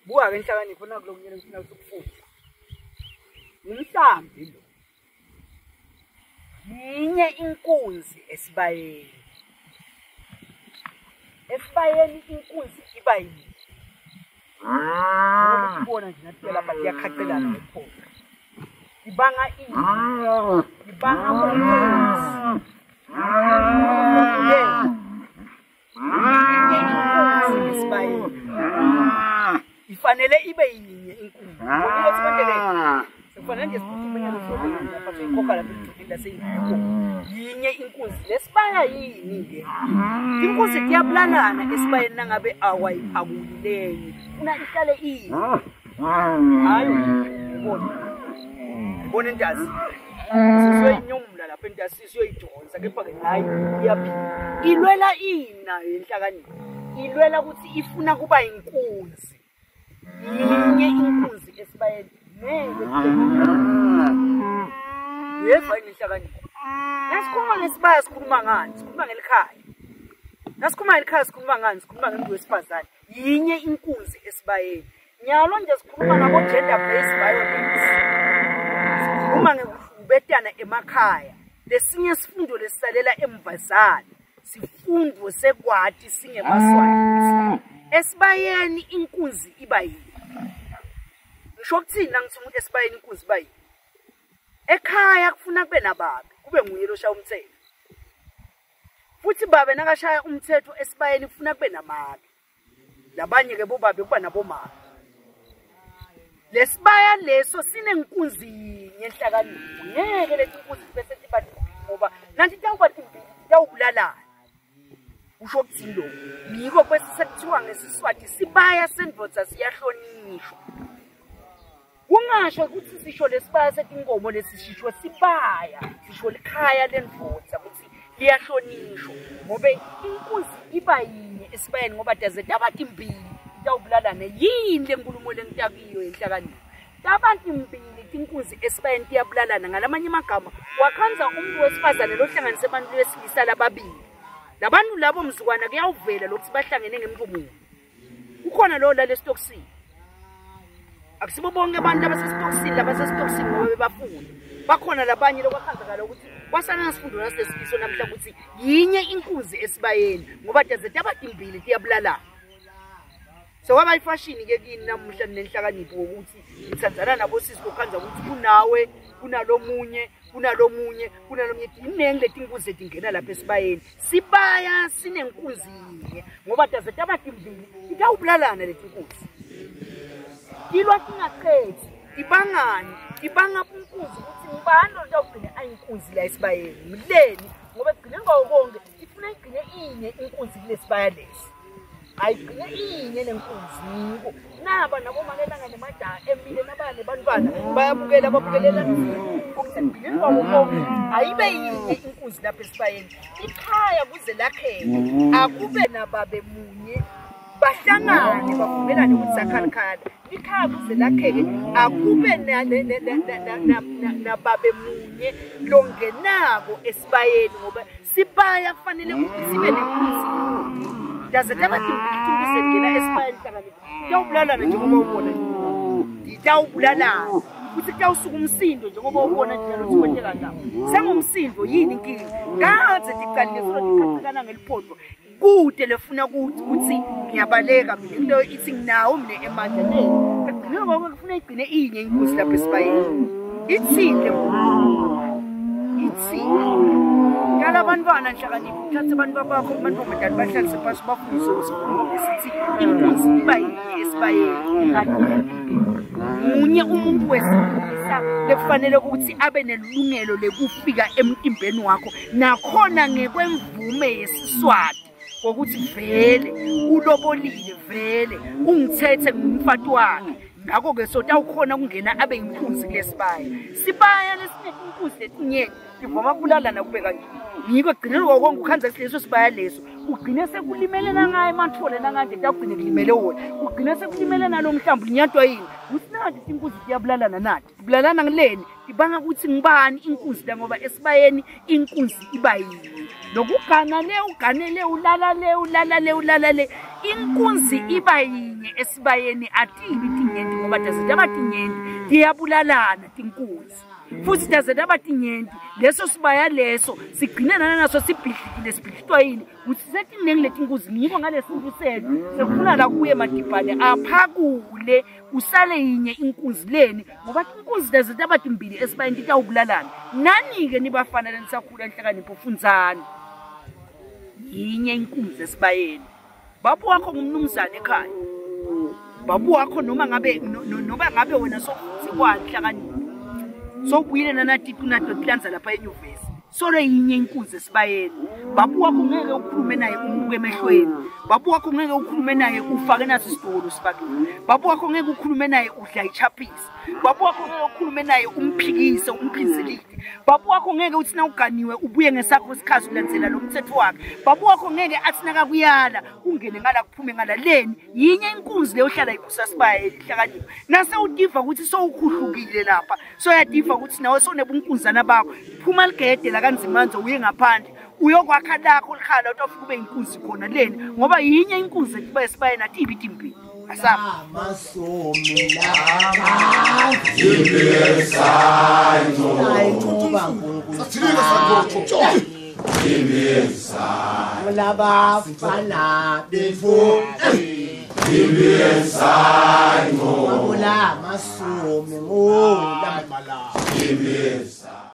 Buka-ke inhlakanipho naku lokunye lengifuna ukuthi ukufunde. Ngumhlambi lo. Yinye inkunzi esibayeni. Esibayeni inkunzi iba yinye. Njengoba usibona nje nathi lapha tiyakhaqelana ngephondo. Ibanga ini? Ibanga bunkunzi. Inkunzi esibayeni. Ifanele ibe yinye inkunzi. Ubonile ukuthi kwenteke sekufanele nje siphuthume nyalo siyobe lapha siyikhokha lapha ejulile laseyingekho. Yinye inkunzi. Lesibaya yini ke? Inkunzi tiyabulalana esibayeni nangabe awayiphakuli lenye. Funa ihlale iyinye. Hayi, ubona. Ubona intazi. Siyoyinyumula lapha entasi siyoyidonsa kepha ke hayi iyaphila. Ilwela ini nayo inhlakanipho? Ilwela ukuthi ifuna kuba inkunzi. Yinye inkunzi esibayeni ngeke Yeva yini inhlakanipho? Nasikhuluma ngesibaya sikhuluma ngani? Sikhuluma ngelikhaya. Nasikhuluma ngelikhaya sikhuluma ngani? Sikhuluma ngemuntu wesifazane. Yinye inkunzi esibayeni. Nyalo nje sikhuluma ngabo gender based violence. Sikhuluma ngekuhlukubetana emakhaya. Lesinye sifundo lesisalela emvazana. Sifundo sekwati singemaswati. Esibayeni inkunzi iba yini? Ngisho ukuthini nangithi umuntu esibayeni inkunzi iba yini? Ekhaya kufuna kube nababe, kube nguye loshaya umthetho. Futhi babe nakashaya umthetho esibayeni kufuna kube namake. Labanye ke bobabe kuba nabomama. Lesibaya leso sinenkunzi yinye enhlakanipho. Ngeke leti nkunzi bese tiba timbili ngoba nanti tawuba timbili tawubulalana. Kusho ukuthini lokho? Yiko kwesi sekuthiwa ngesiSwati sibaya sendvodza siyahlonishwa. Kungasho ukuthi sisho lesibaya setinkomo lesi sisho sibaya, sisho likhaya lendvodza ukuthi liyahlonishwa ngobe inkunzi iba yinye esibayeni ngoba daze taba timbili tawubulalana. Yini le nkulumo lengitakiyo yenhlakanipho? Taba timbili tinkunzi esibayeni tiyabulalana. Ngalamanye amagama wakhandza umuntu wesifazane lohlanganise abantu besilisa lababili. Labantu labo mzukwana kuyawuvela lokuthi bahlangene ngemntu munye. Kukhona lo lale esitokisini. Akusibo bonke abantu abasesitokisini labasesitokisini ngoba bebafunda. Bakhona labanye lokwakhanzakala ukuthi kwasana sifundo nasesifiso namhla ukuthi yinye inkunzi esibayeni ngoba daze taba timbili tiyabulalana. So kwaba ifashini ke kini namuhla nenhlakanipho ukuthi nithandzana nabo sisi kokhandza ukuthi kunawe kunalomunye kunalomunye kunalomunye iningi letinkunzi letingena lapha esibayeni. Sibaya sinenkunzi yinye ngoba daze taba timbili itawubulalana letinkunzi. Tilwa tingaqedzi ibangani ibanga inkunzi ukuthi ngibani lo tawugcine ayinkunzi la esibayeni mleni ngoba ekugcineni kwawo konke ifuna igcine inye inkunzi kulesibaya lesi. Ayigcine inye nenkunzi ngiko naba nabomalelanga nemajaha emile nabane nebantwana bayabukela babukelela ukuthi ekugcineni kwawo konke ayibe yinye inkunzi lapha esibayeni. Ikhaya kuze lakheke akube nababe munye bahlangane bavumelane ukuthi sakhalikhala. Ikhaya kuze lakheke akube nababe munye longenako esibayeni ngoba sibaya kufanele ukuthi sibe nenkunzi. Daze taba timbili tinkunzi engena esibayeni hlakanipho. Tawubulalana njengoba ubona nje. Tawubulalana. Futhi kuyawusuka umsindo njengoba ubona nje ukuthi kwenteka njani. Sengumsindo yini inkinga? Kadze ticalile solo tiqhaqhekana ngeliphondo. Kude lefuna ukuthi ngiyabaleka mina kuleyo ithi nginawo mina emandla le. Ekugcineni kwakho kufuna igcine inye inkosi lapha esibayeni. Ithini le Ithini? Kala abantwana nhlakanipho uthathe abantu bakho amantombazane bahlalise phasi bafundise isikhulumo esithi inkunzi iba yinye esibayeni. Munye umuntu wesilisa lekufanele ukuthi abe nelungelo lekufika emtimbeni wakho nakhona ngekwemvume yesiSwati ngokuthi vele ulobolile vele ungithethe ngumfati wakhe. Ngakho-ke sotawukhona ukungena abe yinkunzi kulesibaya. Sibaya lesinenkunzi letinyenti tivama kubulalana kube kanje. Ngiko ekugcineni kwako konke ukhandza leso sibaya leso ugcine sekulimele nangaye emathole nanganje kuyagcine kulimele wona ugcine sekulimele nalo mhlawumbe ulinyatwa yini uthi nathi tinkunzi tiyabulalana nathi tibulalana ngileni tibanga ukuthi ngibani inkunzi la ngoba esibayeni inkunzi iba yini lokugana le ugane le ulala le ulala le ulala le inkunzi iba yinye. yinye esibayeni, atibi tinyenti ngoba taze taba tinyenti tiyabulalana tinkunzi. Futhi taze taba tinyenti leso sibaya leso sigcine nanaso sibhidlikile. Sibhidlitwa yini? Kutsi setinengi letinkunzi. Ngiko ngalesintu sethu sekufuna la kuye Madibhane aphakule kusale yinye inkunzi leni, ngoba tinkunzi taze taba timbili esibayeni titawubulalana. Nani-ke nibafana lenisakhula nhlakanipho, fundzani yinye inkunzi esibayeni. Babu wakho ngumnumzane ekhaya, babu wakho noma ngabe noma ngabe wena sofunze nhlakanipho, sowubuyile nanatitu nato tilandza lapha enyuvesi, solo yinye inkunzi esibayeni. Babu wakho ngeke ukhulume naye umbuke emehlweni, babu wakho ngeke ukhulume naye ufake naso isitolo sifakile, babu wakho ngeke ukhulume naye udla ichaphisi, babu wakho ngeke ukhulume naye umphikise umphinzelile, babu wakho ngeke uthi nawuganiwe ubuye ngesakho isikhathi ulandzela lo mthetho wakhe, babu wakho ngeke athi nakakuyala ungene ngala kuphume ngala. Leni yinye inkunzi leyo hlala ibusa sibaya elihlakanipho. Nase utiva ukuthi sowukhuhlukile lapha, soyativa ukuthi nawe sonebunkunzana bakho, phuma ligede la kaNzimanze uye ngaphandle uyokwakha lakho likhala, utofika ube inkunzi khona leni, ngoba yinye inkunzi etiba esibayeni, atibi timbili. Asapha Amasomi lama ayinqoba Nkulunkulu labafana bethu Mabula amasomi ngula.